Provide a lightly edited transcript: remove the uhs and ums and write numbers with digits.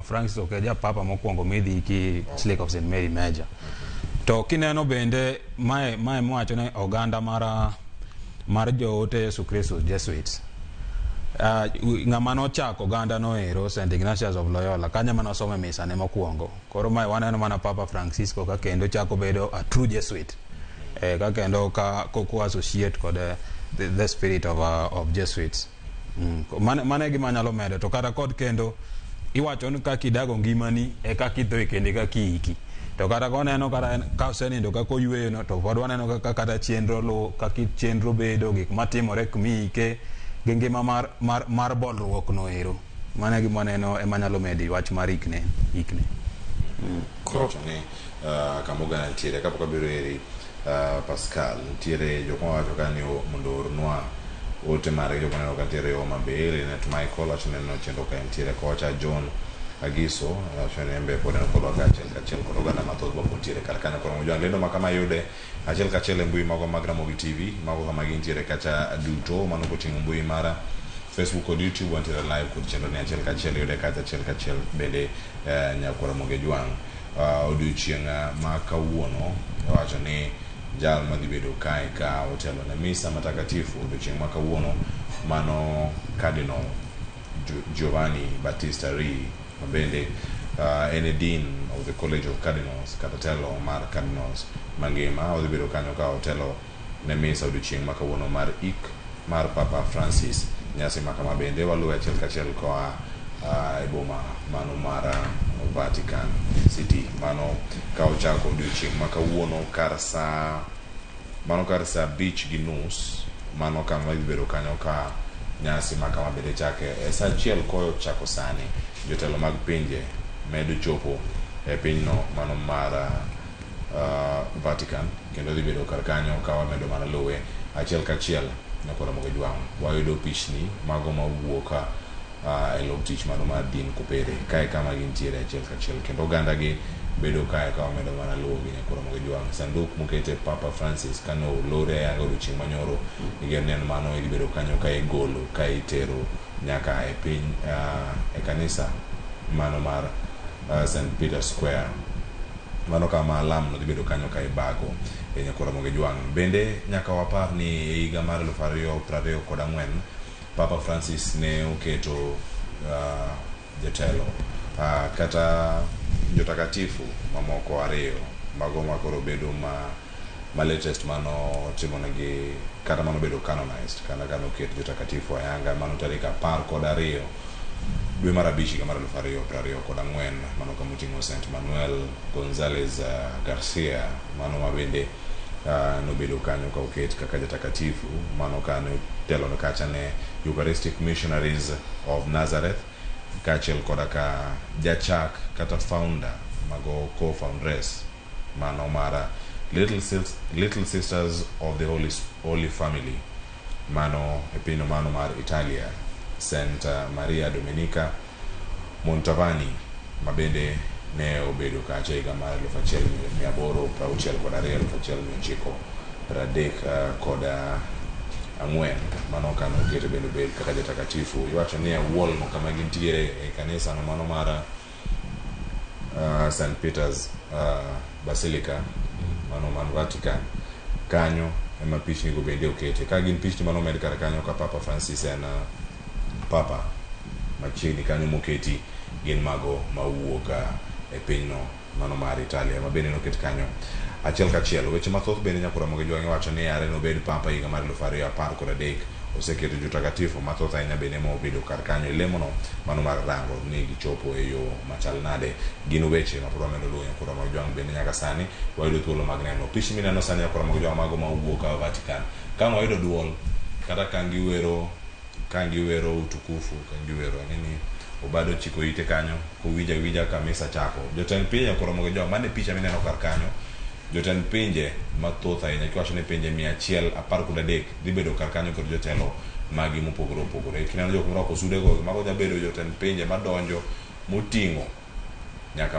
Francis ok e ja papa mokwongo midhi ki Basilica of St Mary Major. To kineno bende mae mae mwacho ne oganda mar mar joote Yesu Kristo Jesuits. Ng'ama nochako oganda no ero St Ignatius of Loyola kanyo ema nosome misa ne mokwongo. Koro mae waneno mana Papa Francisco ka kendo chako bedo a true Jesuit. Ka kendo ka koko associate kod the spirit of Jesuits. Mano e gima anyalo medo to kata kod kendo iwacho ni kaka idago ngimani e kaka itho e kendo e kaka iiki. To kata koneno kata en ka osenindo kaka oyweyo no to pod waneno kaka kata chenro luwo kaka chenro bedo gik matimore kumiike gi ngima mar mar mar bolruok no ero. Mano e gima waneno ema anyalo medo e wach mar ikne ikne. Koro wacho ni kama oganda nitiere kapok abiro iri Pascal nitiere jok mawacho ka ni mondo oornwa ote margi jok maneno ka nitiere Homa Bay Linet Michael wacho ni neno chenro ka entiere kocha John Agiso wacho ni en be pod en kodwa kaachiel kachiel kod oganda mathoth ma pod nitiere kar kanyo. Koro jolendo ma kama yude achiel kachiel e mbui magwa mag Ramogi TV mago kama gintiere kacha duto mano koting'o mbui mar Facebook kod YouTube wantiere live kod chenro ni achiel kachiel yude kacha achiel kachiel bende nyakwar Ramogi Ojwang' odiochieng' ma kawuono iwacho ni jal madhi bedo kae ka otelo ne misa matakatifu odiochieng' ma kawuono mano Cardinal Giovanni Battista Re ma bende en e Dean of the College of Cardinals kata telo mar Cardinals mangima odhi bedo kanyo ka otelo ne misa odiochieng' ma kawuono mar ik mar Papa Francis. Nyasi ma kama bende waluwe achiel kachiel koa e boma mano mar Vatican City. Mano ka ochako odiochieng' ma kawuono kar saa mano kar saa 5:30 mano kama idhi bedo kanyo ka nyasi ma kama bende chake e saa 1 koyo chako sani jotelo mag pinje medo chopo e pinyno mano mar Vatican kendo dhi bedo kar kanyo ka wamedo mana luwe achiel kachiel nyakwa Ramogi Ojwang' wayudo pichni mago mawuok e log tich mano mar din kopere kae kama gintiere achiel kachiel kendo oganda gi bedo kae ka wamedo mana luwo gi nyakwa Ramogi Ojwang' sanduk mokete Papa Francis kane olore ayanga odiochieng' manyoro igen ni en mano idhi bedo kanyo ka igolo ka itero nyaka e piny e kanisa mano mar St Peter Square mano kama alam no dhi bedo kanyo ka ibago e nyakwa Ramogi Ojwang'. Bende nyaka wapar ni e higa mar 2024 Papa Francis ne oketo jotelo kata jotakatifu mamoko ariyo mago ma koro bedo ma latest mano timonegi kata mano bedo canonized kata kano ket jotakatifu ayanga mano tarik 12 dwe mar abich higa mar 2024 mano kamoting'o St Manuel Gonzalez Garcia mano ma bende nobedo kanyo ka oket kaka jatakatifu mano kane otelo kacha ne Eucharistic Missionaries of Nazareth kaachiel koda ka jachak kata founder mago co-foundress mano mar Little Sisters of the Holy Family mano e pinyno mano mar Italia St Maria Domenica Montavani ma bende ne obedo kacha higa mar 1862 1934 mano kane okete bende obed kaka jatakatifu. Iwacho ni e wall no kama gintiere e kanisa no mano mar St Peter's Basilica mano man Vatican kanyo ema pichni go bende okete ka gin pichni mano omed kar kanyo ka Papa Francis en papa machiegni kanyo moketi gin mago mawuok e pinyno mano mar Italia ma bende noket kanyo achiel kachiel. Weche mathoth bende nyakwar Ramogi Ojwang' iwacho ni are nobed papa higa mar 2013 oseketo jotakatifu mathoth ahinya bende mobedo kar kanyo e lemono mano mar rango ni gichopo e yo machal nade. Gin weche ma pod wamedo luwo nyakwar Ramogi Ojwang' bende nyaka sani wayudo thuolo mag neno pichni mineno sani nyakwar Ramogi Ojwang' mago mawuok Vatican ka wayudo duol kata ka giwero ka giwero utukufu ka giwero ang'e Obado chiko ite kanyo kowinjo awinja ka misa chako. Jotend pinje nyakwar Ramogi Ojwang' mano e picha mineno kar kanyo. Jotend pinje mathoth ahinya kiwacho ni pinje 113 dhi bedo kar kanyo kod jotelo magi mopogore opogore. Kineno jok morwako sude go mago nya bedo jotend pinje madonjo moting'o nyaka.